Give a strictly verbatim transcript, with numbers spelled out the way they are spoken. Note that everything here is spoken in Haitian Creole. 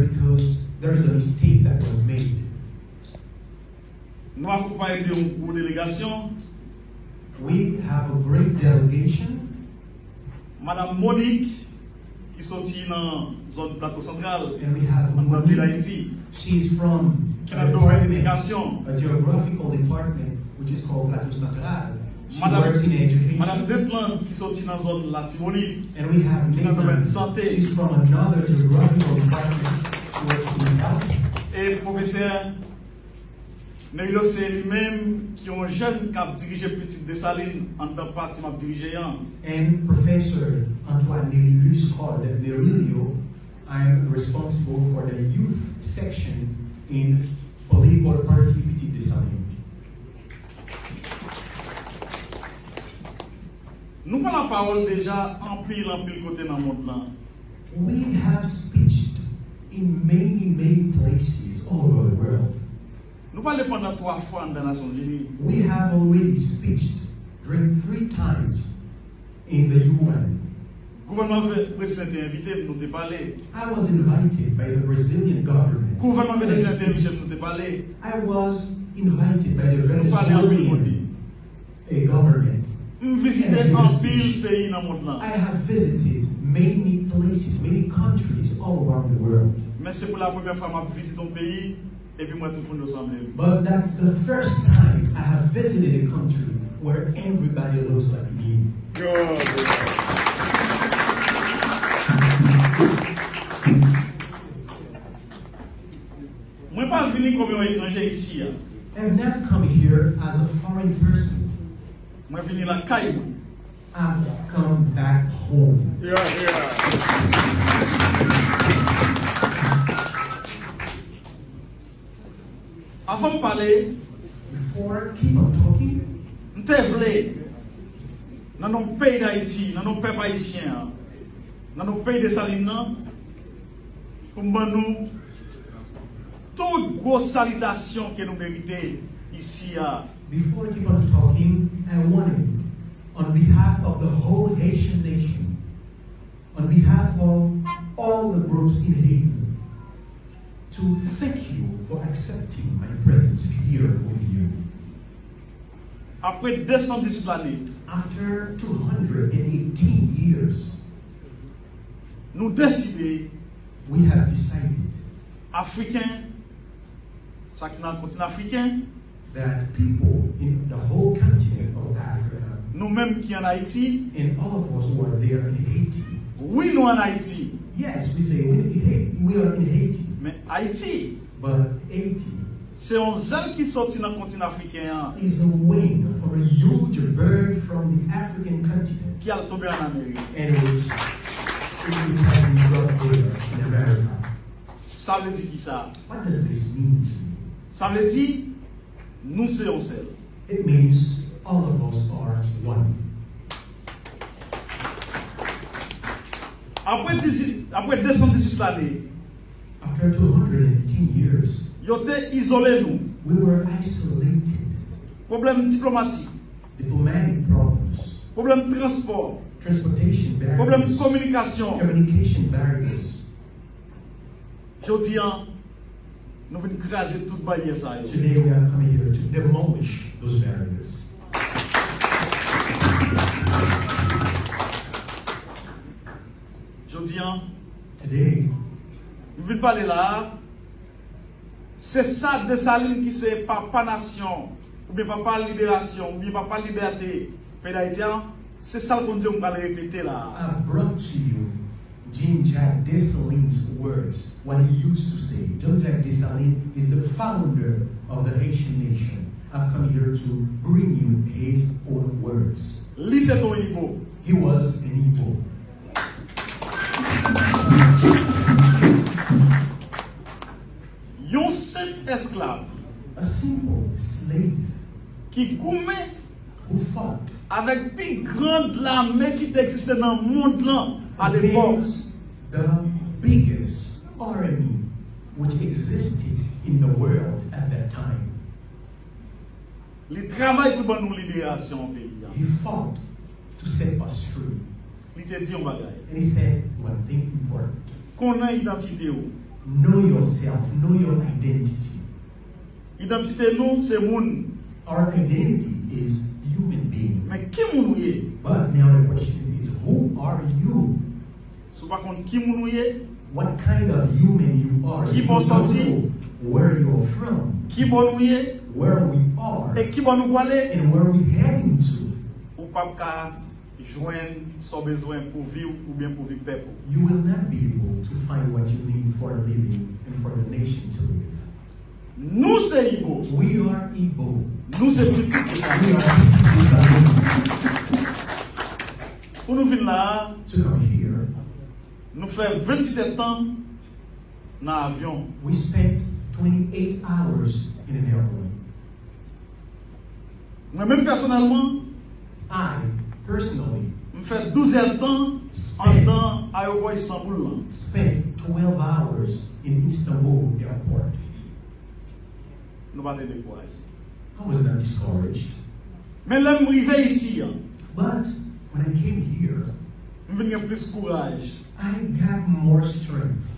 because there is a mistake that was made. Nou akonpaye de yon gwo delegasyon. We have a great delegation. Madanm Monique, ki soti nan zòn Plato Santral, And we have anndan peyi Monique. Dayiti, She's from ki a nan domèn department, edikasyon. A geographical department, which is called Plateau Central. She Madanm, works in education. Madanm Detland, ki soti nan zòn Latibonit, And we have ki nan domèn Nathan. Sante. She's from another geographical department. She works in health. E pwofesè Nerilus se li menm ki yon jèn k ap dirije pitit Desalin anndan pati m ap dirije an. And Professor Antoine Nerilus, called Nerilio, I am responsible for the youth section in political party Pitit Desalin. Nou pran lapawòl deja anpil, anpil kote nan mond lan. We have speeched in many, many places all over the world. Nou pale pandan twa fwa anndan Nasyonzini. We have already speeched during three times in the U N. Gouvènman Ve-, Brezilyen te envite m, nou te pale. I was invited by the Brazilian government. Gouvènman Venezyèn te envite m, nou te pale. I was invited by the Nou pale anpil kote. Venezuelan, eh, government. M vizite And anpil peyi nan mond lan. I have visited many places, many countries all around the world. Men se pou la premyè fwa m ap vizite yon peyi, epi m wè tout moun yo sanble m. But that's the first time I have visited a country where everybody looks like me. Mwen pa vini kòm yon etranje isi a. I have not come here as a foreign person. Mwen vini lakay mwen. I've come back home. Yeah, yeah. Avan m pale, Before I keep on talking, m te vle, nan non peyi Dayiti, nan non pèp ayisyen an, nan non peyi Desalin nan, pou m ban nou tout gwo salitasyon ke nou merite isi a. Before I keep on talking, I wanted, on behalf of the whole Haitian nation, on behalf of all the groups in Haiti, to thank you for accepting my presence here with you. Apre de san dizuit lane, After two hundred and eighteen years, nou deside, we have decided, Afriken, sa ki nan kontinan Afriken, that people in the whole continent of Africa, nou menm ki ann Ayiti, and all of us who are there in Haiti, wi, nou ann Ayiti, yes, we say we, we are in Haiti, men Ayiti, but Haiti se yon zèl ki soti nan kontinan Afriken an, is a wing from a huge bird from the African continent, ki al tonbe ann Amerik. And which, which has been brought there in America. Sa vle di ki sa? What does this mean to you? Sa vle di, nou se yon sèl. It means all of us are one. Apre dizuit, apre de san dizuit lane, After two hundred and eighteen years, yo te izole nou. We were isolated. Pwoblèm diplomatik. Diplomatic problems. Pwoblèm transpò. Transportation barriers. Pwoblèm kominikasyon. Communication barriers. Jodi an, nou vin kraze tout baryè sa yo. Today we are coming here to demolish those barriers. Jodi an, Today, m vin pale la a, se sa Desalin ki se papa nasyon, oubyen papa liberasyon, oubyen papa libète peyi Dayiti a, se sa l konn di yo, m pral repete la a. I've brought to you Jean-Jacques Dessalines' words, what he used to say. Jean-Jacques Dessalines is the founder of the Haitian nation. I've come here to bring you his own words. Li se t on Ibo. He was an Igbo. Yon senp esklav. A simple slave. Ki goumen. Who fought. Avèk pi grand lame ki te egziste nan mond lan a lepòk. Against the biggest army which existed in the world at that time. Li travay pou ban nou liberasyon peyi a. He fought to set us free. Li te di yon bagay. And he said one thing important. Konnen idantite w. Know yourself, know your identity. Idantite nou se moun. Our identity is human being. Men ki moun ou ye? But now the question is, who are you? Si w pa konn ki moun ou ye, What kind of human you are? Ki If bò you don't soti? Know where you're from, ki bò nou ye, where we are, e ki bò nou pwale, and where we heading to, ou p ap ka jwenn sa w bezwen pou vi w oubyen pou vi pèp ou. You will not be able to find what you need for a living and for the nation to live. Nou se Ibo. We are Igbo. Nou se pitit de We Salem. are pitit de Salem. Pou nou vin la a, To come here, nou fè venntuit èdtan nan avyon. We spent twenty-eight hours in an airplane. Mwen menm pèsonèlman, I, personally, m fè douz èdtan andan ayewopò Istanbul lan. Spent twelve hours in Istanbul airport. Nou pa te dekouraje. I was not discouraged. Men lè m rive isi an, But when I came here, m vin gen plis kouraj. I got more strength.